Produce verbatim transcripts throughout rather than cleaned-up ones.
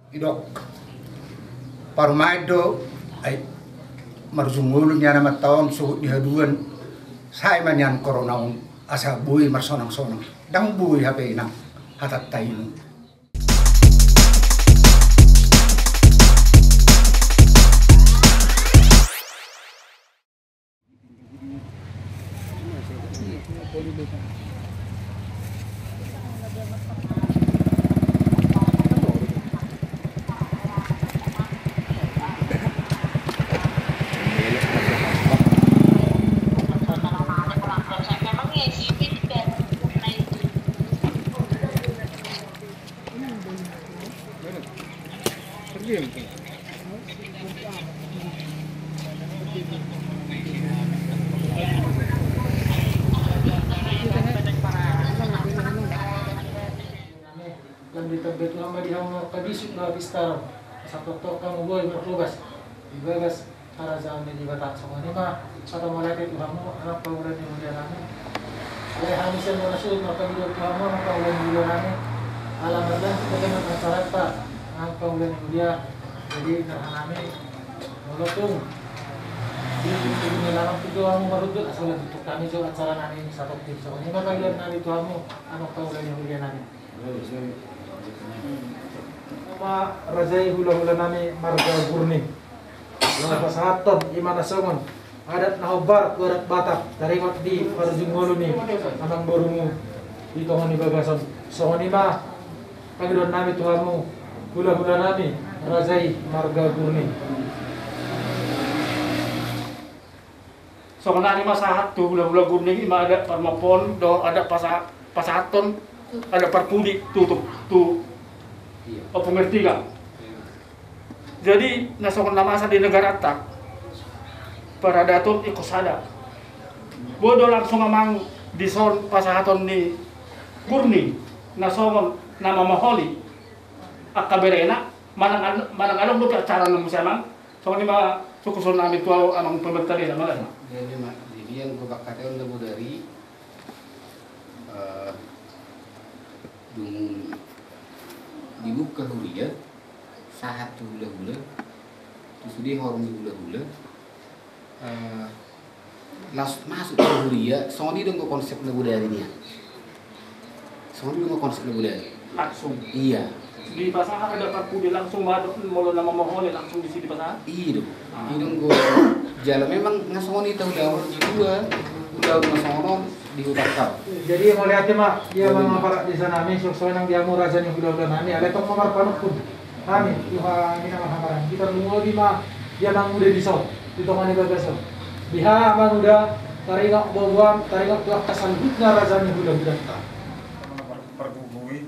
Didok parumaen do, ai marujung ngolu nian amanta on suhut di haduan, sae ma nian corona on asa boi marsonangsonang. Ndang boi hape inang hatanta i. Lam di tambe Tuhan ma di hamu angka bisuk dohot pistar, asa tongtong hamu boi marhobas di bagas Karajaan ni Debata. Songon i ma hata mauliate tu hamu, amang pangula ni huria nami. Alai hami sian bona suhut marpangidoan tu hamu, amang pangula ni huria nami. Ala mardalan tu bagenan acaranta, amang pangula ni huria. Jadi, inna raha nami, molo tung di ujung ni laman tu do hamu marhundul, asa lam tutu hami jo acara nami satongkin. Songon i ma pangidoan nami tu hamu, amang pangula ni huria nami. Ma raja i hulahula nami marga Gurning. Laho pasahathon i ma na songon adat na hombar tu adat Batak, taringot di parujung ngolu ni amangborumu di tonga ni bagas on. Songon i ma pangidoan nami tu hamu hulahula nami raja i marga Gurning. Songon i ma sahat tu hulahula Gurning, i ma adat parmompoon dohot adat pasa-, pasahathon adat parpudi tu, tu, tu Ompung Ertiga. Jadi na songon na masa di negaranta, paradaton ingkon sada. Boi do langsung amang dison pasahaton ni Gurning na songon na mamoholi angka berena, manang ad-, manang adong dope acara na muse amang. Songon i ma sungkunon nami tu amang pemerintah desa, manang. Jadi ma, jadi anggo pangkataion na bodari, eh, dung dibuka huria, sahat tu hulahula, tu sude horong ni hulahula, eh, laos masuk tu huria, songon i do anggo konsep na bodari nian. Songon i do anggo konsep na bodari. Langsung. Iya. Dipasahat adat parpudi langsung ma, molo na mamoholi langsung disi dipasahat? Iya do. Ah. I do anggo jala memang nga songon i tahu dahulu di dua, udah na songon on di huta kau. Jadi mauliate ma di amang aparat desa nami, suang sonang di hamu raja ni hulahula nami, alai tong ma marpanungkun. Hami, tu hami na marhamaranggi, tarlumobi ma di amang uda dison, di tonga ni bagas on. Di hamu amang uda, taringot boaboam, taringot tu angka saluhutna raja ni hulahulanta. Pargogoi,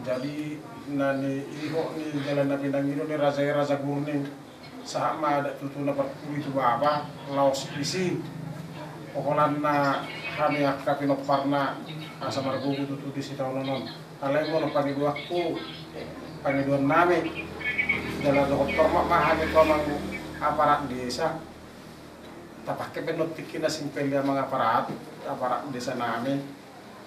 jadi na niihot ni jala na pinangido ni raja i raja Gurning. Sahat ma adat tutu na parpudi tu bapa, laos disi. Holan na hami angka pinomparna asa margogo tutu di sitaonon on. Alai molo pangidoanku, pangidoan nami, jala dohot hormat ma hami tu amang aparat desa. Tapake pe non tingki na simpel i amang aparat, aparat desa nami.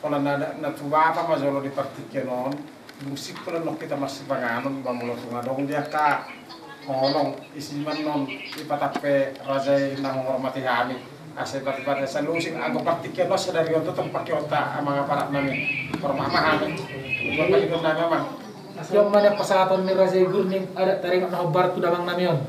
Holan na, na tu bapa ma jolo di partingkian on. Dung singkop non hita marsipanganon, ba molo tung adong di angka holong, isi ma non dipatampe raja i na menghormati hami. Asa dipatampe saluhut anggo partingkian on sadari on tongtong pangkeonta amang aparat nami. Hormat ma hami. Buat pangidoan nami amang. Asa on ma na pasahaton ni raja i Gurning adat taringot na hombar tu damang nami on.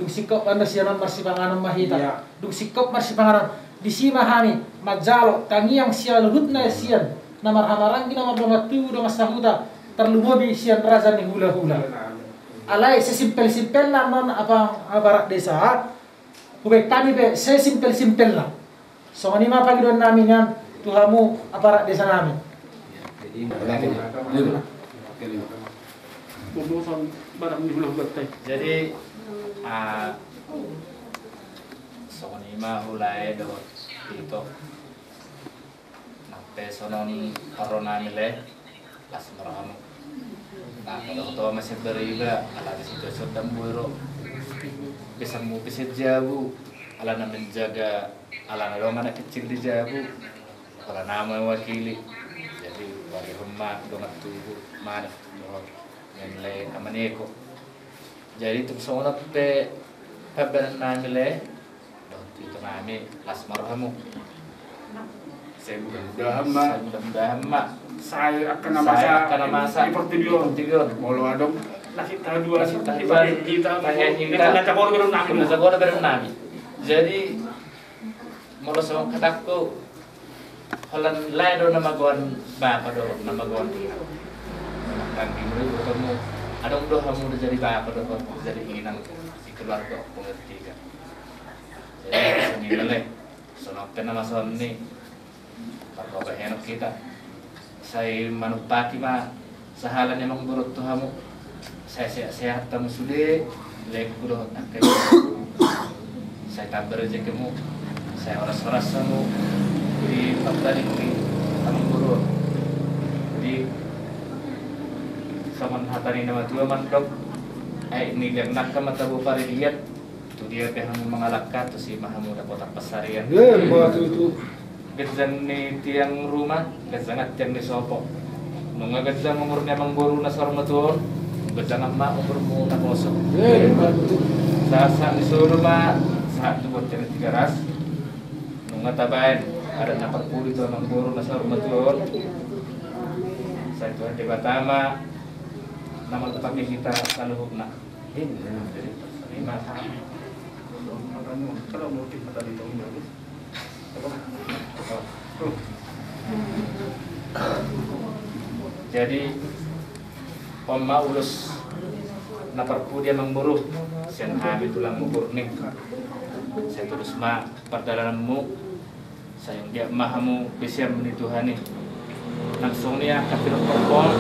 Dung singkop annon sian on marsipanganon ma hita. Iya. Dung singkop marsipanganon, disi ma hami manjalo tangiang sian saluhutna sian na marhamaranggi na mardongan tubu dongan sahuta, tarlumobi sian raja ni hulahula. Alai sesimpel-simpelna annon amang aparat desa, hubaen hami pe sesimpel-simpelna. Songon i ma pangidoan nami nian tu hamu aparat desa nami. Jadi, ah, songon i ma hulae dohot ito. Nang pe songon i parro nami lae. Las ma rohamu. Nah, kadang tua masih beriba, ala di situ sedang buru. Bisa mu bisa jabu, ala na menjaga, ala na doang anak kecil di jabu, ala nama wakili. Jadi, wari homa, dongan tubu, mana, doang. Menle amaniku. Jadi tung songon on pe pambahenan nami le, dohot ito nami, las ma rohamu. Sai mudah-mudahan ma. Sai mudah-mudahan ma. Sai angka na masa di portibi on. Molo adong nasib tahaduan, nasib tahaduan, hita, hita, hita, hita. Hita na jago berem nami. Hita na jago berem nami. Jadi molo songon hatangku, holan lae do na magoan bapa dohot na magoan ina. Tanggi muli botomu, adong do hamu do jadi bapa dohot jadi inang di keluarga Ompu Ertika. Jadi songon i ma le, songon pe na masa on ni parbahenon hita. Sai manumpati ma sahala ni amangboru tu hamu. Sai sehat-sehat hamu sude, lelengku dohot angka i. Sai tamba rejekimu, sai horas-horas hamu di pardalanan ni amangboru. Jadi songon hata ni na matua mandok, ai ni liang nangka ma tabo paridian. Tu dia pe hamu mangalangka, tusi ma hamu dapotan pansarian. Ganjang ni tiang ruma, ganjang tiang ni sopo. Nunga ganjang umur ni amangboru na saur matua on, ganjang ma umurmu naposo. Sahat-sahat ni solu ma sahat tu bontean ni Tigaras. Nunga tabaen adat na parpudi tu amangboru na saur matua on. Sai Tuhan Debata ma na mangupahi hita saluhutna. Jadi on ma ulos na parpudi amangboru sian hami tulang Burning. Sai torus ma pardalananmu. Sai anggiat ma hamu besian ni Tuhan i. Nang songon i angka pinompar on,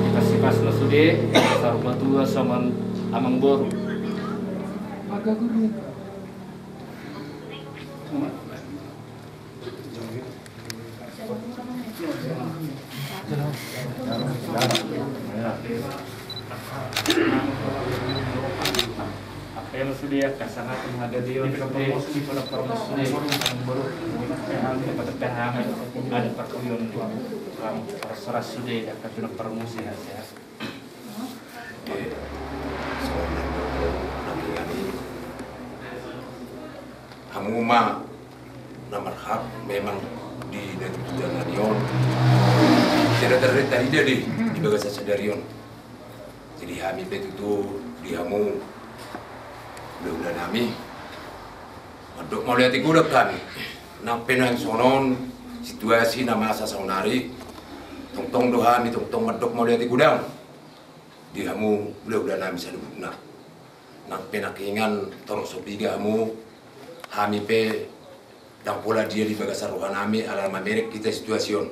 dipasu-pasu ma sude saur matua songon amangboru. Apa yang sudah ya kasana penghadadion sudah, penghadadion baru, ada perkuyon, ras-ras sudah ya kasana permusi ya sehat. Hamu ma na marhak memang di na di perjalanan on. Tidak terlihat tadi dia di, di bagasan sadari on. Jadi hami pe tutu di hamu hulahula nami mandok mauliate godang hami. Nang pe nang songon situasi na masa saonari, tongtong do hami tongtong mandok mauliate godang di hamu hulahula nami saluhutna. Nang pe nangkiningan torop so piga hamu, hami pe ndang pola dia di bagasan roha nami ala mamereng hita situasi on.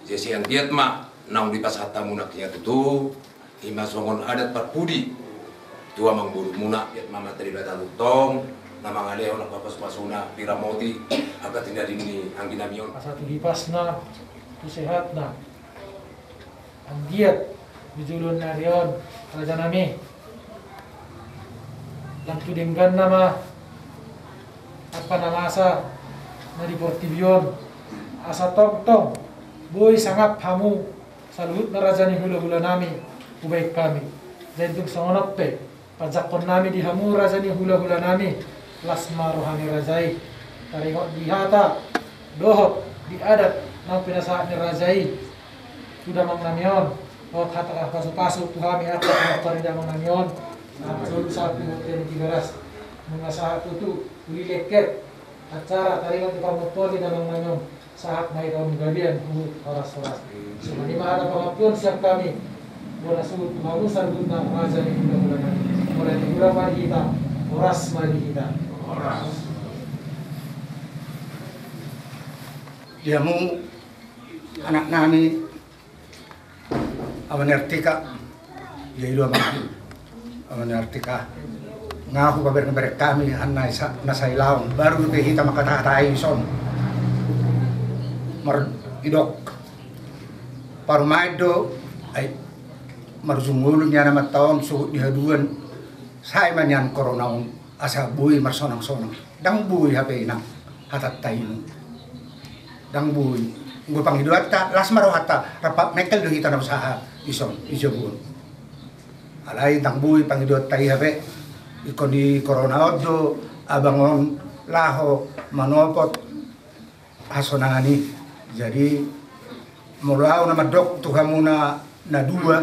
Jadi sai anggiat ma naung dipasahat hamu nangkiningan tutu, i ma songon adat parpudi tu amangborumuna, anggiat ma Amanta Debata tongtong na mangalehon angka pasupasuna, piramoti angka tinadin ni anggi nami on. Asa tu hipasna, tu sehatna. Anggiat di joloan ni ari on, raja nami, lam tu dengganna ma angka na masa na di portibi on, asa tongtong boi sangap hamu saluhutna raja ni hulahula nami hubaen hami. Jadi tung songon on pe, pajakkon nami di hamu raja ni hulahula nami, las ma roha ni raja i. Taringot di hata dohot di adat naung pinasahat ni raja i tu damang nami on, dohot hata pasupasu tu hami angka pinompar ni damang nami on, sahat solu sahat tu bontean ni Tigaras. Nunga sahat tutu uli lengket acara taringot di parmotor ni damang nami on. Sahat ma hita on gabe huhut horas-horas. Songon i ma hata pangampuon sian hami bona suhut tu hamu saluhutna raja ni hulahula nami. Mauliate godang ma di hita, horas ma di hita. Horas. Di hamu anak nami, Ama ni Artika, ia i do ama, Ama ni Artika. Nga hupabereng-bereng hami, an na sa-, na sailaon, baru dope hita mangkatahatahi dison. Mar-, didok parumaen do, ai, marujung ngolu nian amanta on, suhut di haduan, sai ma nian corona on, asa boi marsonang-sonang. Ndang boi hape inang hatanta i. Ndang boi. Anggo pangidoanta, las ma rohanta, rap mengkel do hita na sahat. Ison, i jabu on. Alai ndang boi pangidoanta i hape, ingkon di corona on do abang on laho manopot hasonangan i. Jadi molo au na mandok tu hamuna na dua,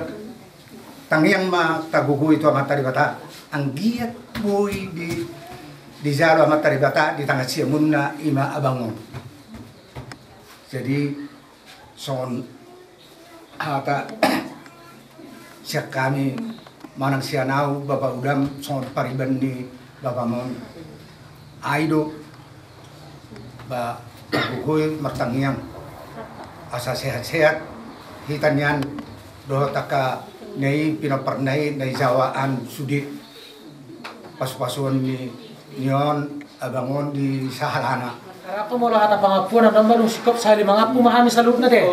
tangiang ma tagogoi tu Amanta Debata, anggiat boi di, dijalo Amanta Debata di tangan siamunna i ma abang on. Jadi songon hata sian hami manang sian au bapa udam songon pariban ni bapam on. Ai do ba tagogoi martangiang asa sehat-sehat hita nian dohot angka na i pinomparna i na i jawaan sude. Pasu-pasuon ni, ni on abang on di sahalana. Raka molo hata pangampuon, andon ma dung singkop sahali mangampu ma hami saluhutna te.